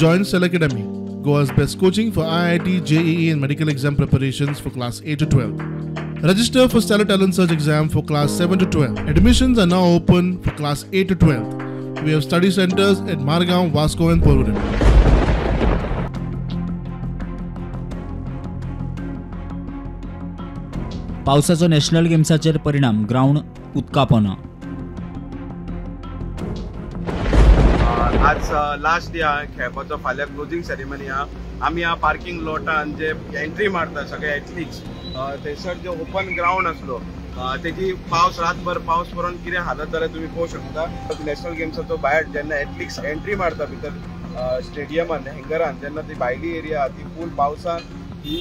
Join Stellar Academy, Goa's best coaching for IIT, JEE and medical exam preparations for class 8 to 12. Register for Stellar Talent Search exam for class 7 to 12. Admissions are now open for class 8 to 12. We have study centers at Margao, Vasco and Porvorim. पावसाचो national गेम्साचेर परिणाम, ground उदकापोना. आज last day आहा खेळपाचो, फाल्यां closing ceremony आहा. आमी ह्या parking लॉटान जे entry मारता सगळे एथलीट्स, थंयसर जे ओपन ग्रावंड आसलो तेजी पावस रातभर पावस पडून कितें हालत जाल्यार तुमी पळोवंक शकता. नॅशनल गेम्साचो भायर जेन्ना एथलीट्स एंट्री मारता भितर स्टेडियमान हँगरान, जेन्ना ती भायली एरिया ती फूल पावसान ही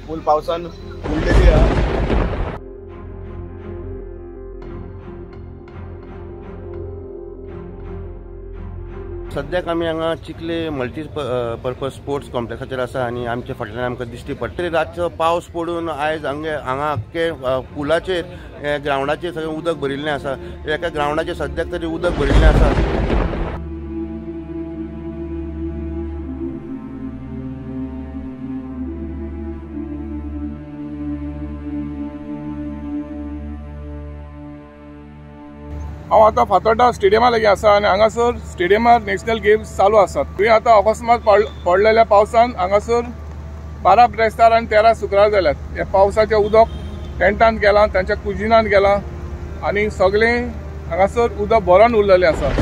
फूल पावसान उरलेली आहा. सद्याक आमी हांगा चिखले मल्टी पर्पज स्पोर्ट्स कॉम्प्लेक्साचेर आसा आनी आमच्या फाटल्यान आमकां दिश्टी पडटा. रातचो पावस पडून आयज हांगा आख्खे पुलाचेर ग्रावंडाचेर सगळें उदक भरिल्लें आसा. एका ग्रावंडाचेर सद्याक तरी उदक भरिल्लें आसा. हांव आतां फातोड्डा स्टेडियमा लागीं आसा आनी हांगासर स्टेडियमार नॅशनल गेम्स चालू आसात. थंय आतां अकस्मात पडलेल्या पावसान हांगासर 12 ब्रेस्तार आनी 13 शुक्रार जाल्यात. ह्या पावसाचें उदक टेंटान गेलां, तांच्या कुजिनान गेलां आनी सगळें हांगासर उदक भरून उरलेलें आसा.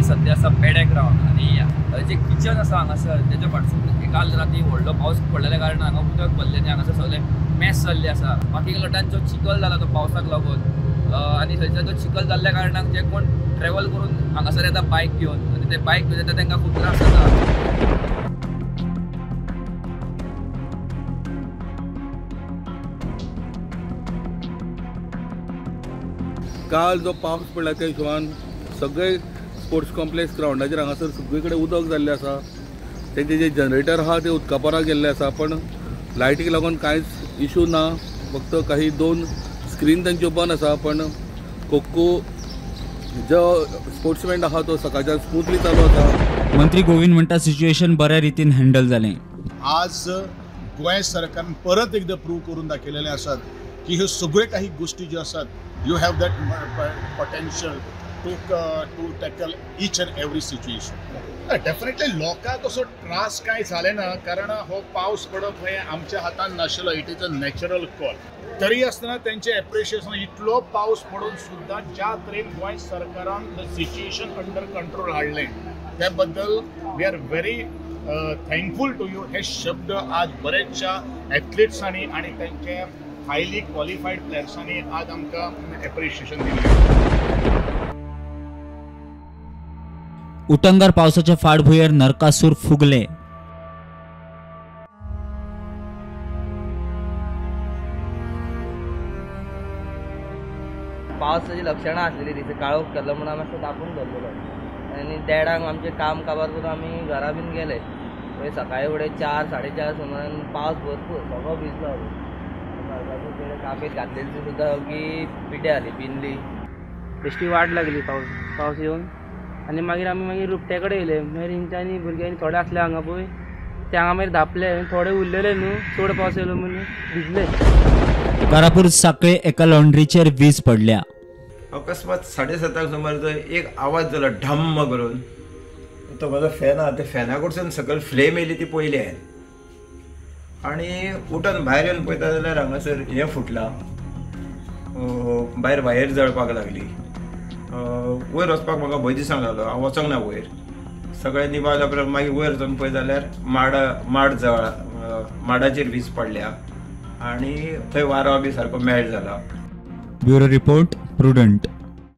सद्या आसा पेडे ग्रावंड आनी जे किचन आसा हांगासर तेच्या फाटसून काल राती व्हडलो पावस पडलेल्या कारणान हांगा उदक भरलें आनी हांगासर सगळें मॅस जाल्लें आसा. बाकी लोटान जो चिखल जाला तो पावसाक लागून आनी थंयसर तो चिखल जाल्ल्या कारणान जे कोण ट्रॅवल करून हांगासर येता बायक घेवन आनी ते बायक घेवन येता तांकां खूब त्रास जाता. काल जो पावस पडला त्या हिशोबान सगळे स्पोर्ट्स कॉम्प्लेक्स ग्रावंडाचेर हांगासर सगळे कडेन उदक जाल्लें आसा. तेंचे जे जनरेटर आहा ते उदका पोराक गेल्ले आसा, पण लायटीक लागून कांयच इशू ना. फक्त काही 2 स्क्रीन तांच्यो बंद आसा, पण खो जो स्पोर्ट्स इव्हेंट आहा तो सकाळच्यान स्मूथली चालू आसा. मंत्री गोविंद म्हणटा सिच्युएशन बऱ्या रितीन हँडल जालें. आज गोंय सरकारान परत एकदा प्रूव करून दाखयलेलें आसात की ह्यो सगळ्यो काही गोष्टी ज्यो आसात, you have that potential to tackle each and every situation. Definitely लोकांक असो त्रास कांय जाले ना, कारण हो पावस पडप हें आमच्या हातान नाशिल्लो. It is a natural call. तरी आसतना तेंचें एप्रिशिएशन, इतलो पावस पडून सुद्दां ज्या तरेन गोंय सरकारान the situation under control हाडलें त्या बद्दल we are very thankful to you. हे शब्द आज बरेचशा एथलिट्सांनी आनी तेंचे हायली क्वॉलिफायड प्लेयर्सांनी आज आमकां एप्रिशिएशन दिलें. उटंगार पावसाच्या फाटभुंयेर नरकासूर फुगले. पावसाची लक्षणां आसलेली ती काळोख केल्लो म्हणून आमी मातसो तापून धरलेलो आनी देडांक आमचें काम काबार करून आमी घरा बीन गेले. मागीर सकाळी फुडें 4 साडे 4 सुमारान पावस भरपूर सगळो भिजलो. नरकासूर कापेत घातलेली ती सुद्दां सगळी पिड्ड्यार जाली, भिजली. बेश्टी वाट लागली पावस येवन. आनी मागीर आमी मागीर रुपट्या कडेन येयले. मागीर तेंच्यांनी भुरग्यांनी थोडे आसले हांगा पळय ते हांगा मागीर धांपले, थोडे उरलेले न्हू चड पावस येयलो म्हणून भिजले. कारापूर साखळे एका लॉन्ड्रीचेर वीज पडल्या. अकस्मात 7:30 सुमार जो एक आवाज जालो ढम्म करून, तो म्हजो फॅन आहा त्या फॅना कडसून सकयल फ्लेम येयली ती पयली हांवें, आनी उठून भायर येवन पळयता जाल्यार हांगासर हें फुटलां, भायर वायर जळपाक लागली. वयर वचपाक म्हाका भंय दिसना जालो, हांव वचोंक ना वयर. सगळें निभावल्या उपरांत मागीर वयर वचून पळयत जाल्यार माड जळा, माडाचेर वीज पडल्या आनी थंय वारो बी सारको मेळ जाला. Bureau report, Prudent.